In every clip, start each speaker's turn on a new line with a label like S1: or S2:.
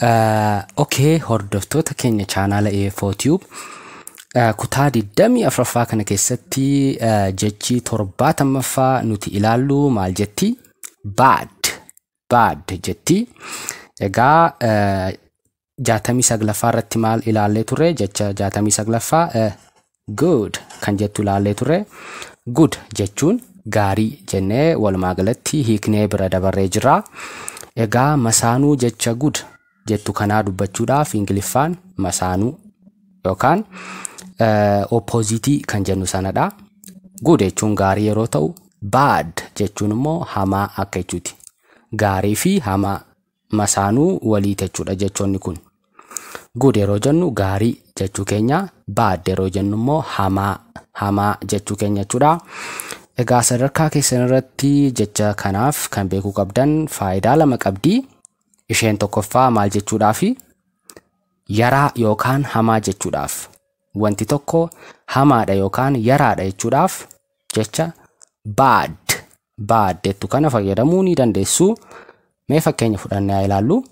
S1: Okay, hordoftoota keenya chaanaala AFO Tube, kutaa 24ffaa kana keessatti jechi 70ffaa nuti ilaallu maal jetti? Bad, bad jetti. Egaa 69ffaa irratti maal ilaallee turre? Jecha 69ffaa good kan jettu ilaallee turre. Good jechuun gaarii jennee walumaa galatti hiiknee bira dabarree jirra. Egaa masaanuu jecha good jettu kanaa dubbachuudhaaf Ingiliffaan masaanuu yookaan opposite kan jennu sanadha. Good jechuun gaarii yeroo ta'u, bad jechuun immoo hamaa akka jechuuti. Gaarii fi hamaa masaanuu walii jechuudha jechoonni kun. Good yeroo jennu gaarii jechuu keenya, bad yeroo jennu immoo hamaa, hamaa jechuu keenya jechuudha. Egaa sadarkaa keessan irratti jecha kanaaf kan beekuu qabdan faayidaa lama qabdi. Isheen tokkoffaa maal jechuudhaafi? Yaraa yookaan hamaa jechuudhaaf. Wanti tokko hamaadha yookaan yaraadha jechuudhaaf jecha bad, bad jettu kana fayyadamuu ni dandeessu. Mee fakkeenya fudhannee haa ilaallu.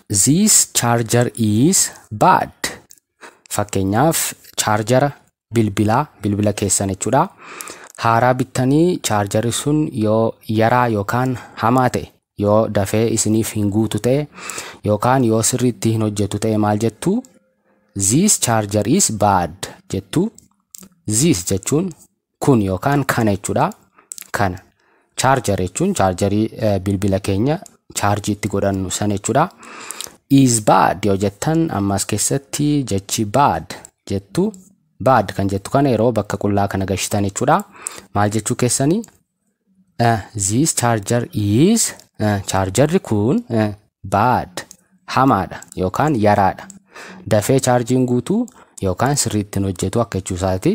S1: This charger is bad. Fakkeenyaaf chaarjara bilbilaa, bilbila keessan jechuudha. Haaraa bittanii chaarjarri sun yoo yaraa yookaan hamaa ta'e, yoo dafee isiniif hin guutu ta'e yookaan yoo sirriitti hin hojjetu ta'e maal jettu? This charger is bad jettu. This jechuun kun yookaan kana jechuudha. Kana. Charger jechuun chaarjarii bilbila keenya chaarjii itti godhannu sana jechuudha. Is bad yoo jettan ammas keessatti jechi bad jettu, bad kan jettu kana yeroo bakka qullaa kana gashitan jechuudha. Maal jechuu keessanii? This charger is, chaarjarri kun, bad, hamaadha yookaan yaraadha. Dafee chaarjiin guutuu yookaan sirriitti hin hojjetu akka jechuu isaati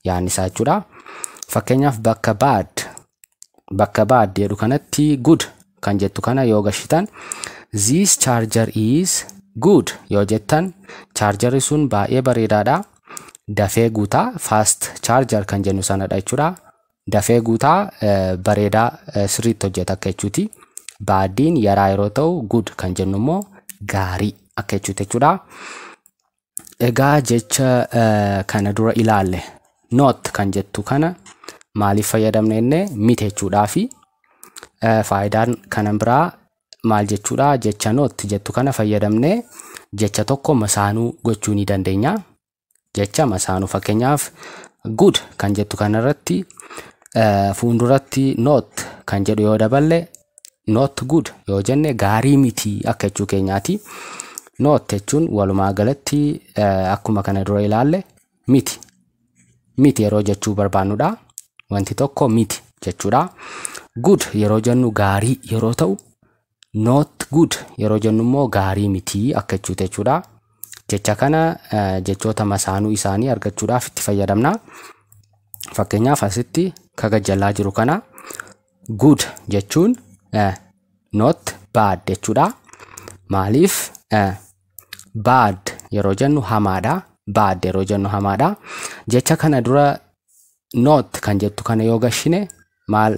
S1: yaadni isaa jechuudha. Fakkeenyaaf bakka bad jedhu kanatti good kan jettu kana yoo gashitan, this charger is good yoo jettan, chaarjarri sun baay'ee bareedaadha. Dafee guutaa, fast charger kan jennu sanadha jechuudha. Dafee guutaa, bareedaa, sirriitti hojjeta akka jechuuti. Badiin yaraa yeroo ta'u, good kan jennu immoo gaarii akka jechuuti jechuudha. Egaa jecha kana dura ilaalle not kan jettu kana maaliif fayyadamne jennee? Miti jechuudhaafi. Faayidaan kana biraa maal jechuudha? Jecha not jettu kana fayyadamnee jecha tokko masaanuu gochuu ni dandeenya. Jecha masaanuu, fakkeenyaaf good kan jettu kanarratti fuulduratti not kan jedhu yoo daballe, not good yoo jenne gaarii miti akka jechuu keenyaati. Not jechuun walumaa galatti akkuma kana dura ilaalle miti. Miti yeroo jechuu barbaannudha. Wanti tokko miti jechuudha. Good yeroo jennu gaarii yeroo ta'u, not good yeroo jennu immoo gaarii miti akka jechuuti jechuudha. Jecha kana jechoota masaanuu isaanii argachuudhaaf itti fayyadamna. Fakkeenyaaf asitti kaga jalaa jiru kana good jechuun not bad jechuudha. Maaliif? Bad yeroo jennu hamaadha. Bad yeroo jennu hamaadha. Jecha kana dura not kan jettu kana yoo gashine maal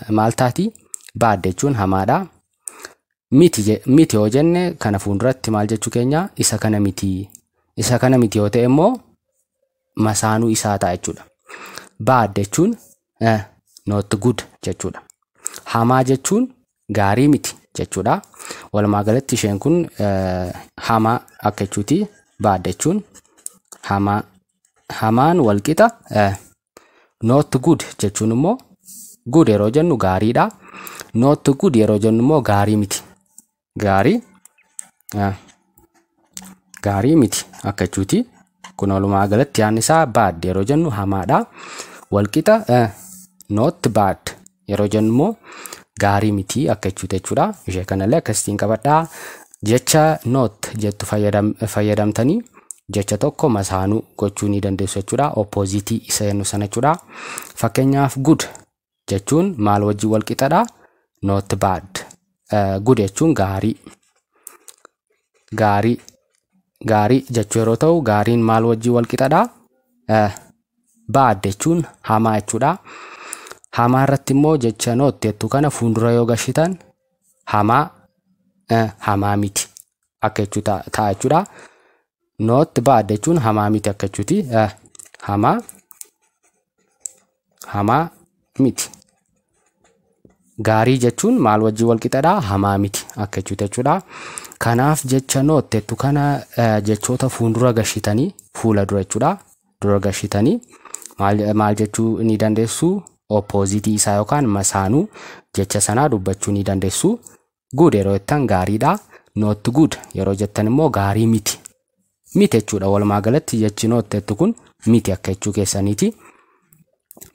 S1: maal taati? Bad jechuun hamaadha. Miti, miti yoo jenne kana fuulduratti maal jechuu keenya? Isa kana miti. Isa kana miti yoo ta'e immoo masaanuu isaa ta'a jechuudha. Bad jechuun not good jechuudha. Hamaa jechuun gaarii miti jechuudha. Walumaa galatti isheen kun hamaa akka jechuuti. Bad jechuun hamaa. Hamaan walqixa not good jechuun immoo, good yeroo jennu gaariidha. Not good yeroo jennu immoo gaarii miti. Gaarii miti akka jechuuti. Kun walumaa galatti yaadni isaa bad yeroo jennu hamaadha. Walqixa not bad yeroo jennu immoo gaarii miti akka jechuuti jechuudha. Ishee kanallee akkasittiin qabadhaa. Jecha not jettu fayyadamtanii jecha tokko masaanuu gochuu ni dandeessu jechuudha. Opposite isa jennu sana jechuudha. Fakkeenyaaf good jechuun maal wajjin wal qixadha? Not bad. Good jechuun gaarii. Gaarii. Gaarii jechuu yeroo ta'u, gaariin maal wajjin wal qixadha? Bad jechuun hamaa jechuudha. Hamaa irratti immoo jecha not jettu kana fuuldura yoo gashitan hamaa Hamaa miti akka jechuu ta'a jechuudha. Not bad jechuun hamaa miti akka jechuuti. Hamaa miti. Gaarii jechuun maal wajjin wal qixadha? Hamaa miti akka jechuuti jechuudha. Kanaaf jecha not jettu kana jechoota fuuldura gashitanii, fuula dura jechuudha. Dura gashitanii maal jechuu ni dandeessu? Opposite isaa yookaan masaanuu jecha sanaa dubbachuu ni dandeessu. Good yeroo jettan gaariidha. Not good yeroo jettan immoo gaarii miti. Miti jechuudha. Walumaa galatti jechi not jettu kun miti akka jechuu keessaniiti.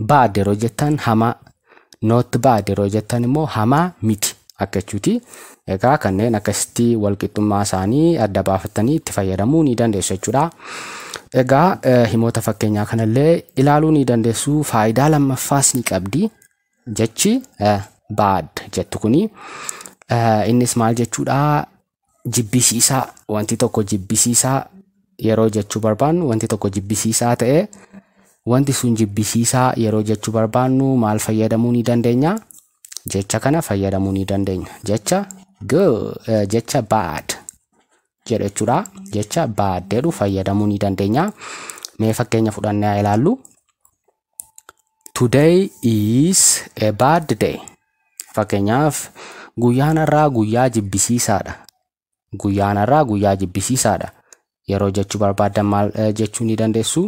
S1: Bad yeroo jettan hamaa. Not bad yeroo jettan immoo hamaa miti akka jechuuti. Egaa kanneen akkasitti walqixxummaa isaanii adda baafattanii itti fayyadamuu ni dandeessu jechuudha. Egaa himoota fakkeenyaa kanallee ilaaluu ni dandeessu. Faayidaa lammaffaas ni qabdi. Jechi bad jettu kuni. Innis maal jechuudha? Jibbisiisaa, wanti tokko jibbisiisaa yeroo jechuu barbaannu, wanti tokko jibbisiisaa ta'e, wanti sun jibbisiisaa yeroo jechuu barbaannu maal fayyadamuu ni dandeenya? Jecha kana fayyadamuu ni dandeenya. Jecha jecha bad jedhu jechuudha. Jecha bad jedhu fayyadamuu ni dandeenya. Mee fakkeenya fudhannee haa ilaallu. Today is a bad day. Fakkeenyaaf, guyyaan har'aa guyyaa jibbisiisaadha. Guyyaan har'aa guyyaa jibbisiisaadha. Yeroo jechuu barbaaddan maal jechuu ni dandeessu?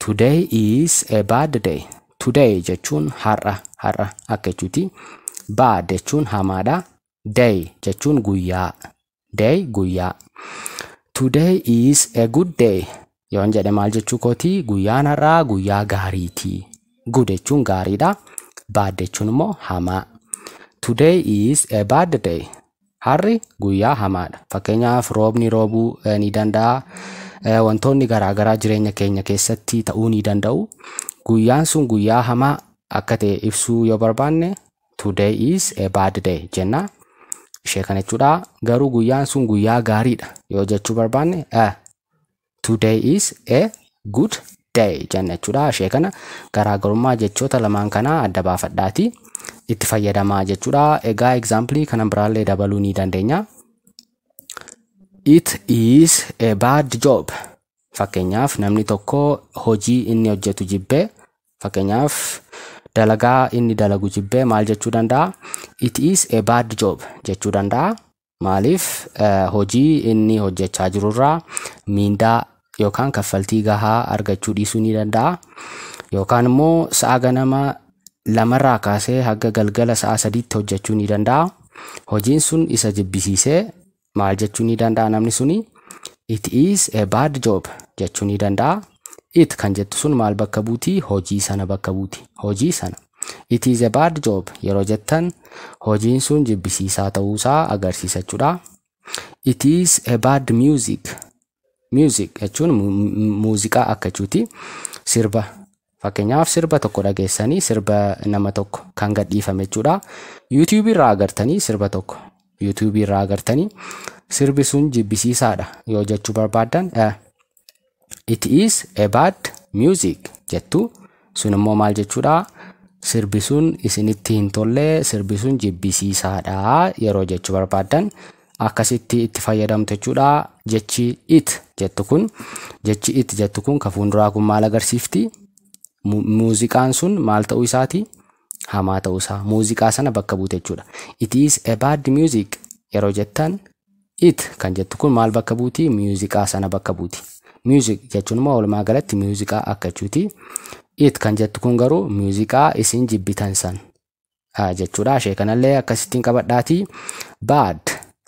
S1: Today is a bad day. Today jechuun har'a, har'a akka jechuuti. Bad jechuun hamaadha. Day jechuun guyyaa. Day, guyyaa. Today is a good day. Yoon jedhe maal jechuu kooti? Guyyaan har'aa guyyaa gaariiti. Good jechuun gaariidha. Bad jechuun immoo hamaa. Today is a bad day. Har'i guyyaa hamaadha. Fakkeenyaaf, roobni roobuu ni danda'a. Wantoonni garaagaraa jireenya keenya keessatti ta'uu ni danda'u. Guyyaan sun guyyaa hamaa akka ta'e ibsuu yoo barbaanne, "Today is a bad day" jenna. Ishee kana jechuudha. Garuu guyyaan sun guyyaa gaariidha yoo jechuu barbaanne, "Today is a good day" jenna jechuudha. Ishee kana garaagarummaa jechoota lamaan kanaa adda baafadhaati itti fayyadamaa jechuudha. Egaa example kana biraallee dabaluu ni dandeenya. It is a bad job. Fakkeenyaaf, namni tokko hojii inni hojjetu jibbee, fakkeenyaaf dalagaa inni dalagu jibbee maal jechuu danda'a? "It is a bad job" jechuu danda'a. Maaliif? Hojii inni hojjechaa jirurraa miindaa yookaan kaffaltii gahaa argachuu dhiisuu ni danda'a. Yookaan immoo sa'a ganama 2rraa kaasee haga galgala sa'a 3tti hojjechuu ni danda'a. Hojiin sun isa jibbisiisee maal jechuu ni danda'a namni suni? "It is a bad job" jechuu ni danda'a. It kan jettu sun maal bakka buuti? Hojii sana bakka buuti. Hojii sana. "It is a bad job" yeroo jettan hojiin sun jibbisiisaa ta'uusaa agarsiisa jechuudha. It is a bad music. Music jechuun muuziqaa akka jechuuti. Sirba. Fakkeenyaaf, sirba tokko dhageessanii, sirba nama tokko kan gadhiifame jechuudha. YouTube irraa agartanii, sirba tokko YouTube irraa agartanii, sirbi sun jibbisiisaadha yoo jechuu barbaaddan, "It is a bad music" jettu. Sun immoo maal jechuudha? Sirbi sun isinitti hin tolle, sirbi sun jibbisiisaadha yeroo jechuu barbaaddan akkasitti itti fayyadamtu jechuudha. Jechi it jettu kun, jechi it jettu kun ka fuulduraa kun maal agarsiifti? Muuziqaan sun maal ta'uu isaati? Hamaa ta'uu isaa. Muuziqaa sana bakka buute jechuudha. "It is a bad music" yeroo jettan, it kan jettu kun maal bakka buuti? Muuziqaa sana bakka buuti. Music jechuun immoo walumaa galatti muuziqaa akka jechuuti. It kan jettu kun garuu muuziqaa isin jibbitan san jechuudha. Ishee kanallee akkasittiin qabadhaati. Bad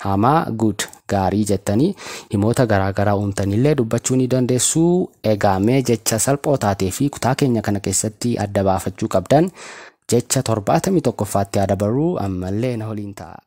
S1: hamaa, good gaarii jettanii himoota garaagaraa uumtanillee dubbachuu ni dandeessu. Egaa mee jecha salphoo taatee fi kutaa keenya kana keessatti adda baafachuu qabdan jecha 71ffaatti haa dabarru. Ammallee na waliin ta'a.